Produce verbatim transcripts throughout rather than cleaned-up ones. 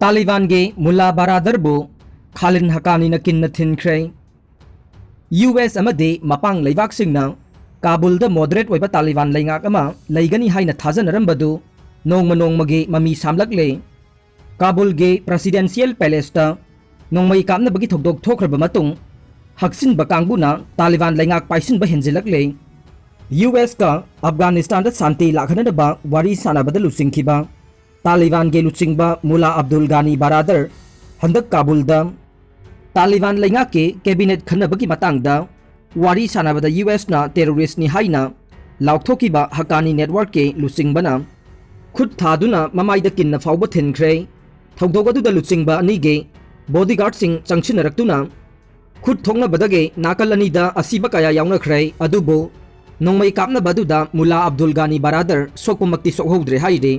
ꯇꯥꯂꯤꯕꯥꯟꯒꯤ ꯃꯨꯂꯥ ꯕꯔꯥꯗꯔꯕꯨ ꯈꯥꯂꯤꯟ ꯍꯀꯥꯅꯤꯅ ꯀꯤꯟꯅ ꯊꯤꯟꯈ꯭ꯔꯦ꯫ U S ꯑꯃꯗꯤ ꯃꯄꯥꯡ ꯂꯩꯕꯥꯛꯁꯤꯡꯅ ꯀꯥꯕꯨꯜꯗ moderate ꯑꯣꯏꯕ ꯇꯥꯂꯤꯕꯥꯟ ꯂꯩꯉꯥꯛ ꯑꯃ ꯂꯩꯒꯅꯤ ꯍꯥꯏꯅ ꯊꯥꯖꯅꯔꯝꯕꯗꯨ ꯅꯣꯡꯃ ꯅꯣꯡꯃꯒꯤ ꯃꯃꯤ ꯁꯥꯝꯂꯛꯂꯦ꯫ ꯀꯥꯕꯨꯜꯒꯤ presidential palaceꯇ ꯅꯣꯡꯃꯩ ꯀꯥꯞꯅꯕꯒꯤ ꯊꯧꯗꯣꯛ ꯊꯣꯛꯈ꯭ꯔꯕ ꯃꯇꯨꯡ, ꯍꯛꯆꯤꯟꯕ ꯀꯥꯡꯕꯨꯅ ꯇꯥꯂꯤꯕꯥꯟ ꯂꯩꯉꯥꯛ ꯄꯥꯏꯁꯤꯟꯕ ꯍꯦꯟꯖꯤꯜꯂꯛꯂꯦ꯫ ꯌꯨ ꯑꯦꯁꯀ ꯑꯐꯒꯥꯅꯤꯁꯇꯥꯟꯗ ꯁꯥꯟꯇꯤ ꯂꯥꯛꯍꯟꯅꯅꯕ ꯋꯥꯔꯤ ꯁꯥꯟꯅꯕꯗ ꯂꯨꯆꯤꯡꯈꯤꯕ ꯇꯥꯂꯤꯕꯥꯟꯒꯤ ꯂꯨꯆꯤꯡꯕ ꯃꯨꯂꯥ ꯑꯕꯗꯨꯜ ꯒꯥꯅꯤ ꯕꯔꯥꯗꯔ ꯍꯟꯗꯛ ꯀꯥꯕꯨꯜꯗ ꯇꯥꯂꯤꯕꯥꯟ ꯂꯩꯉꯥꯛꯀꯤ cabinet ꯈꯟꯅꯕꯒꯤ ꯃꯇꯥꯡꯗ ꯋꯥꯔꯤ ꯁꯥꯟꯅꯕꯗ ꯌꯨ ꯑꯦꯁꯅ terroristꯅꯤ ꯍꯥꯏꯅ ꯂꯥꯎꯊꯣꯛꯈꯤꯕ ꯍꯀꯥꯅꯤ networkꯀꯤ ꯂꯨꯆꯤꯡꯕꯅ ꯈꯨꯠ ꯊꯥꯗꯨꯅ ꯃꯃꯥꯏꯗ ꯀꯤꯟꯅ ꯐꯥꯎꯕ ꯊꯤꯟꯈ꯭ꯔꯦ꯫ ꯊꯧꯗꯣꯛ ꯑꯗꯨꯗ ꯂꯨꯆꯤꯡꯕ ꯑꯅꯤꯒꯤ bodyguardꯁꯤꯡ ꯆꯪꯁꯤꯟꯅꯔꯛꯇꯨꯅ ꯈꯨꯠ ꯊꯣꯛꯅꯕꯗꯒꯤ ꯅꯥꯀꯜ ꯑꯅꯤꯗ ꯑꯁꯤꯕ ꯀꯌꯥ ꯌꯥꯎꯅꯈ꯭ꯔꯦ꯫ ꯑꯗꯨꯕꯨ ꯅꯣꯡꯃꯩ ꯀꯥꯞꯅꯕ ꯑꯗꯨꯗ ꯃꯨꯂꯥ ꯑꯕꯗꯨꯜ ꯒꯥꯅꯤ ꯕꯔꯥꯗꯔ ꯁꯣꯛꯄꯃꯛꯇꯤ ꯁꯣꯛꯍꯧꯗ꯭ꯔꯦ ꯍꯥꯏꯔꯤ꯫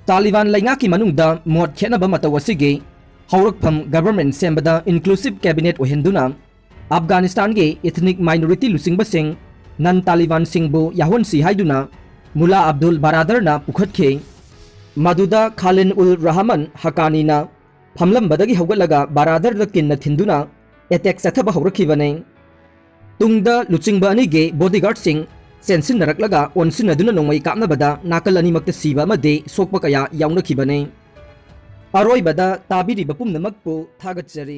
ꯇꯥꯂꯤꯕꯥꯟ ꯂꯩꯉꯥꯛꯀꯤ ꯃꯅꯨꯡꯗ ꯃꯣꯠ ꯈꯦꯠꯅꯕ ꯃꯇꯧ ꯑꯁꯤꯒꯤ ꯍꯧꯔꯛꯐꯝ government ꯁꯦꯝꯕꯗ inclusive cabinet ꯑꯣꯏꯍꯟꯗꯨꯅ ꯑꯐꯒꯥꯅꯤꯁꯇꯥꯟꯒꯤ ethnic minority ꯂꯨꯆꯤꯡꯕꯁꯤꯡ, non Talibanꯁꯤꯡꯕꯨ ꯌꯥꯎꯍꯟꯁꯤ ꯍꯥꯏꯗꯨꯅ ꯃꯨꯂꯥ ꯑꯕꯗꯨꯜ ꯕꯔꯥꯗꯔꯅ ꯄꯨꯈꯠꯈꯤ꯫ ꯃꯗꯨꯗ ꯈꯥꯂꯤꯟ ꯎꯜ ꯔꯍꯃꯟ ꯍꯀꯥꯅꯤꯅ ꯐꯝꯂꯝꯕꯗꯒꯤ ꯍꯧꯒꯠꯂꯒ ꯕꯔꯥꯗꯔꯗ ꯀꯤꯟꯅ ꯊꯤꯟꯗꯨꯅ attack ꯆꯠꯊꯕ ꯍꯧꯔꯛꯈꯤꯕꯅꯤ꯫ ꯇꯨꯡꯗ ꯂꯨꯆꯤꯡꯕ ꯑꯅꯤꯒꯤ bodyguardꯁꯤꯡ ꯆꯦꯟꯁꯤꯟꯅꯔꯛꯂꯒ ꯑꯣꯟꯁꯤꯟꯅꯗꯨꯅ ꯅꯣꯡꯃꯩ ꯀꯥꯞꯅꯕꯗ ꯅꯥꯀꯜ ꯑꯅꯤꯃꯛꯇ ꯁꯤꯕ ꯑꯃꯗꯤ ꯁꯣꯛꯄ ꯀꯌꯥ ꯌꯥꯎꯅꯈꯤꯕꯅꯤ꯫ ꯑꯔꯣꯏꯕꯗ ꯇꯥꯕꯤꯔꯤꯕ ꯄꯨꯝꯅꯃꯛꯄꯨ ꯊꯥꯒꯠꯆꯔꯤ꯫